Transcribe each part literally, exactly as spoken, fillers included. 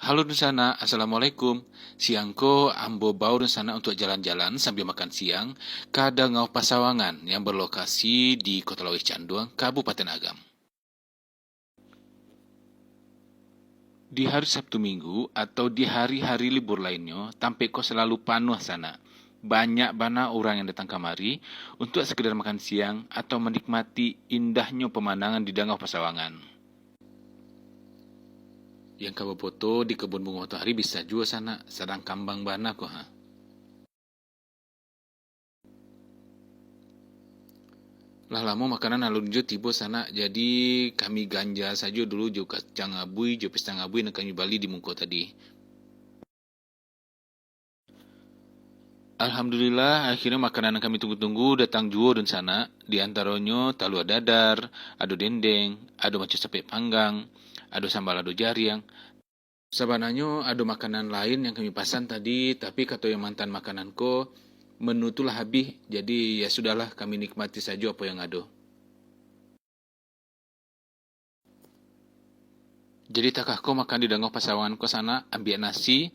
Halo dunsanak, assalamualaikum. Siang ko ambo bawa dunsanak untuak jalan-jalan sambia makan siang ka Dangau Pasawangan yang berlokasi di Kota Laweh Canduang, Kabupaten Agam. Di hari Sabtu Minggu atau di hari-hari libur lainnyo, tampek ko salalu panuah sanak. Banyak bana urang yang datang kamari untuak sekedar makan siang atau manikmati indahnyo pamandangan di Dangau Pasawangan. Yang ka bafoto di kebun bungo matoari bisa juo sanak, sadang kambang bana ko ha. Lah lamo makanan alun jo tibo sanak, jadi kami ganja sajo dulu jo kacang abuih, jo pisang abuih nan kami bali di muko tadi. Alhamdulillah, akhirnyo makanan nan kami tunggu-tunggu datang juo dunsanak, di antaronyo talua dadar, ado dendeng, ado maco sapek panggang, ado sambal lado jariang. Sabananyo ado makanan lain yang kami pasan tadi, tapi kato yang mantan makanan ko, menu tu lah habih, jadi ya sudahlah, kami nikmati sajo apo yang ado. Jadi takah ko makan di Dangau Pasawangan ko sanak, ambiak nasi,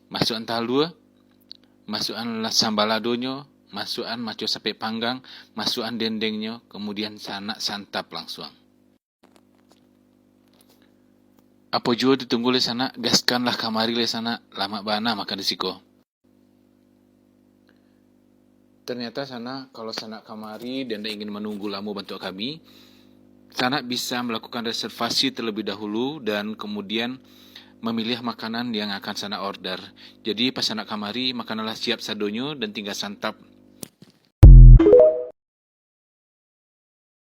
masuakan talua, masuakan lah sambal ladonyo, masuakan maco sapek panggang, masuakan dendengnyo, kemudian sanak santap langsuang. Apo juo ditunggu lai sanak, gaskanlah kamari lai sanak, lamak bana makan di siko. Ternyata sanak, kalau sanak kamari dan indak ingin manunggu lamo bantuak kami, sanak bisa melakukan reservasi terlebih dahulu dan kemudian memilih makanan yang akan sanak order. Jadi pas sanak kamari, makanan lah siap sadonyo dan tinggal santap